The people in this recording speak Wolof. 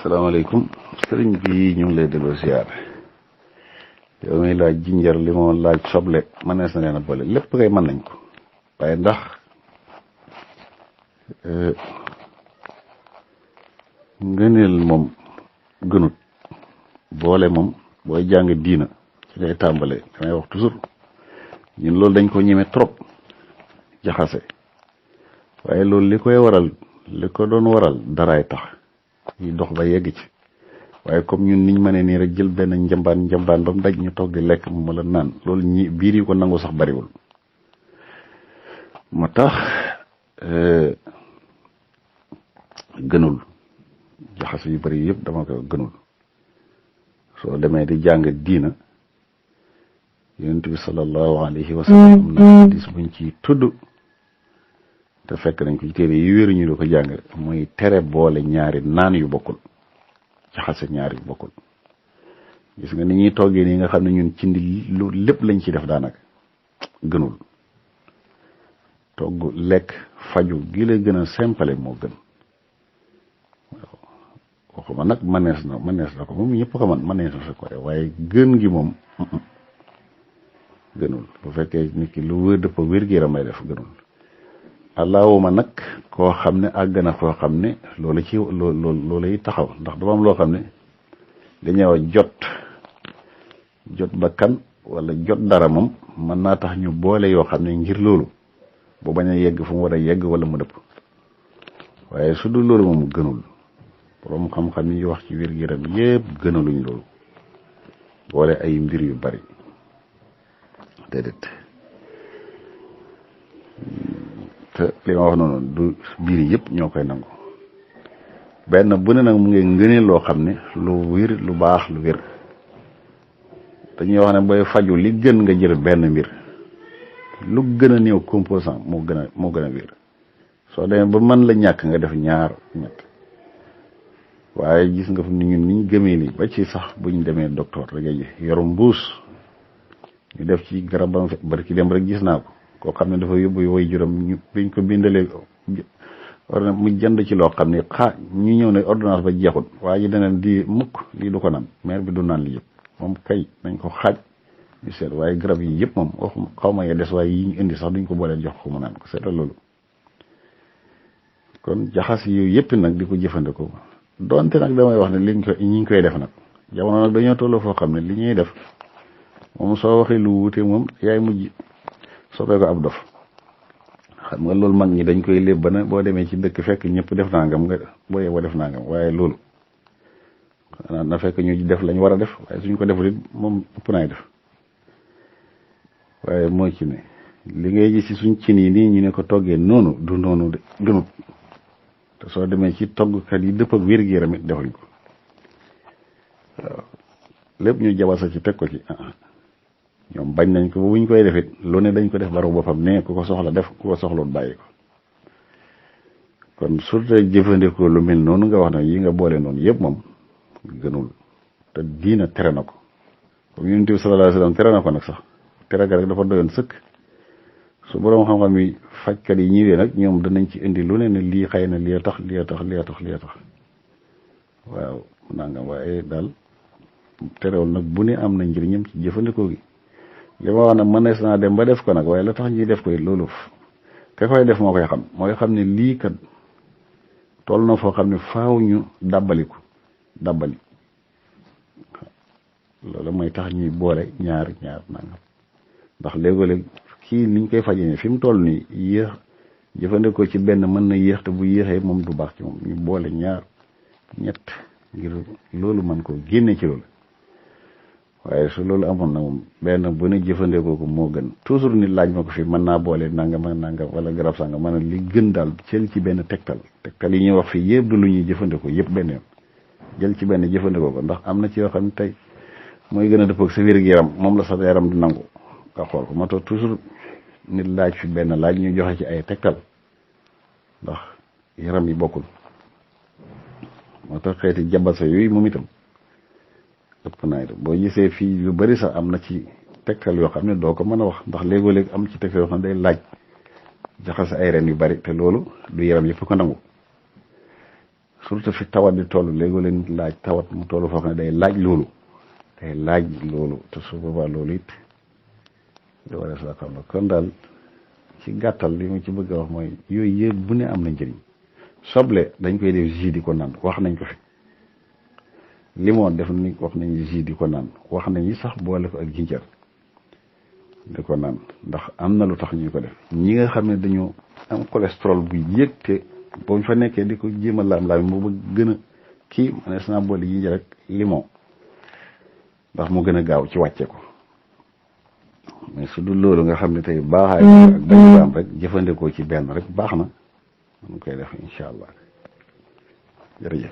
salaamaaleykum sëriñ bi ñu ngi lay delloo siyaar yow mi laaj jinjar limon laaj soble mënees na leen a boole lépp kay mën nañ ko waaye ndax ngëneel moom gënut boole moom booy jàng diina ci ngay tàmbale damay wax toujours ñun loolu dañ ko ñeme trop jaxase waaye loolu li koy waral li ko doon waral daraay tax yi dox ba yegg ci waaye comme ñun niñ mënee nii rek jël benn njambaan ba mu daj ñu toog di lekk mu la naan loolu ñi biir yi ko nangu sax bariwul moo tax gënul jaxase yu bari yëpp dama ko gënul soo demee di jàng diina yonent bi sallallahu alayhi wa sallam am na hadis buñ ci tudd te fekk nañ ko ci téere yi wéeru ñu di ko jàng muy tere boole ñaari naan yu bokkul jaxase ñaari yu bokkul gis nga ni ñuy toggee nii nga xam ne ñun ci ndi lu lépp lañ ci def daanaka gënul togg lekk faju gi la gën a simple moo gën waaw waxuma nag mënees na ko moom ñëpp ko mënees na ko waaye gën gi moom gënul bu fekkee nit ki lu wér dëpp wér-gu-yaram lay def gënul allahuma nag koo xam ne àgg na koo xam ne loolu yi taxaw ndax dafa am loo xam ne li ñuy wax jot bakkan wala jot dara moom mën naa tax ñu boole yoo xam ne ngir loolu bu bañ a yegg fu mu war a yegg wala mu dëpp waaye su dul loolu moom gënul borom xam-xam yi wax ci wér-gu-yaram yépp gënaluñ loolu boole ay mbir yu bari déedéet te li ma wax noonu du biir yëpp ñoo koy nangu benn bu ne nag mu ngi ngëneel loo xam ne lu wér lu baax lu wér dañuy wax ne booy faju li gën nga jël benn mbir lu gën a néew composant moo gën a wér soo demee ba mën la ñàkk nga def ñaar ñett waaye gis nga fu ni ñun niñ gëmee lii ba ci sax buñ demee docteur rek ngay yorum mbuus ñu def ci garabam bari ki dem rek gis naa ko koo xam ne dafa yóbbu way juróom biñ ko bindalee mu jënd ci loo xam ne ñu ñëw ne ordonnance ba jeexul waaye ji deneen di mukk lii du ko naan maire bi du naan li yëpp moom kay nañ ko xaaj ñu seet waaye garab yi yëpp moom waxuma xaw ma ye des waaye yi ñu indi sax duñ ko booleen jox ko mu naan ko seetal loolu kon jaxas yooyu yëpp nag di ko jëfandikoo donte nag damay wax ne ñi ngi koy def nag jamono nag dañoo tolloo foo xam ne li ñuy def moom soo waxee lu wuute moom yaay mujj soppee ko ab dof xam nga loolu mag ñi dañ koy léeb ba na boo demee ci dëkk fekk ñëpp def nangam nga boo yeboo def nangam waaye loolu xanaa na fekk ñu def lañ war a def waaye suñ ko deful it moom ëpp naay def waaye moo ci ne li ngay gis ci suñ cin yi nii ñu ne ko toggee noonu du noonu de gënut te soo demee ci toggkat yi dëpp ak wér-gu-yaram it defuñ ko waaw lépp ñu jabasa ci teg ko ci ñoom bañ nañ ko ba buñ koy defit lu ne dañ ko def baru boppam ne ku ko soxla def ku ko soxloon bàyyi ko kon surtout jëfandikoo lu mel noonu nga wax ne yi nga boole noonu yëpp moom gënul te diina tere na ko comme yonent bi sallallahu alayhi wasallam tere na ko nag sax tere ga rek dafa doyoon sëkk su borom xam-xam yi fajkat yi ñëwee nag ñoom danañ ci indi lu ne ne lii xëy na lii tax waaw nangam waaye daal terewul nag bu ne am na njëriñam ci jëfandikoo gi li ma wax nag mënees naa dem ba def ko nag waaye la tax ñuy def ko loolu ka koy def moo koy xam mooy xam ne lii kat toll na foo xam ne faaw ñu dàbbali loolu mooy tax ñuy boole ñaar nangam ndax léegoo-léeg kii niñ koy fajee fi mu toll nii yéex jëfandikoo ci benn mën na yéex te bu yéexee moom du baax ci moom ñu boole ñaar ñett ngir loolu mën koo génne ci loolu waaye su loolu amoon na moom benn bu ne jëfandikoo ko moo gën toujours nit laaj ma ko fi mën naa boole nangam ak nangam wala garab sangam ma ne li gën daal jël ci benn tegtal yi ñuy wax fii yëpp du lu ñuy jëfandikoo yëpp benn yoon jël ci benn jëfandikoo ko ndax am na ci yoo xam ne tey mooy gën a dëppoo ak sa wér-gu-yaram moom la sa yaram di nangu nga xool ko moo tax toujours nit laaj fi benn laaj ñu joxe ci ay tegtal ndax yaram yi bokkul moo tax xeeti jabasa yooyu moom itam ëpp naay boo gisee fii yu bari sax am na ci tegtal yoo xam ne doo ko mën a wax ndax léegoo-léeg am ci tegtal yoo xam ne day laaj jaxase ay ren yu bari te loolu du yaram yëpp ko nangu surtout fi tawat di toll léegi leen laaj tawat mu toll foo xam ne day laaj loolu te su boobaa loolu it di war a sa xam la kon daal ci gàttal li ma ci bëgg a wax mooy yooyu yëpp bu ne am na njëriñ. soble dañ koy def jus di ko naan wax nañ ko fi limon def nañ wax nañ jus di ko naan wax nañ sax boole ko ak jinjar di ko naan ndax am na lu tax ñu ko def ñi nga xam ne dañoo am cholestérol bu yëg te boo ñu fa nekkee di ko jéem a laam-laam moo ba gën a kii manees naa boole jinjar ak limon ndax mu gën a gaaw ci wàcce ko mais su dul loolu nga xam ne tey baaxaay ak bañ baam rek jëfandikoo ci benn rek baax na mu koy def incha allah jërëjëf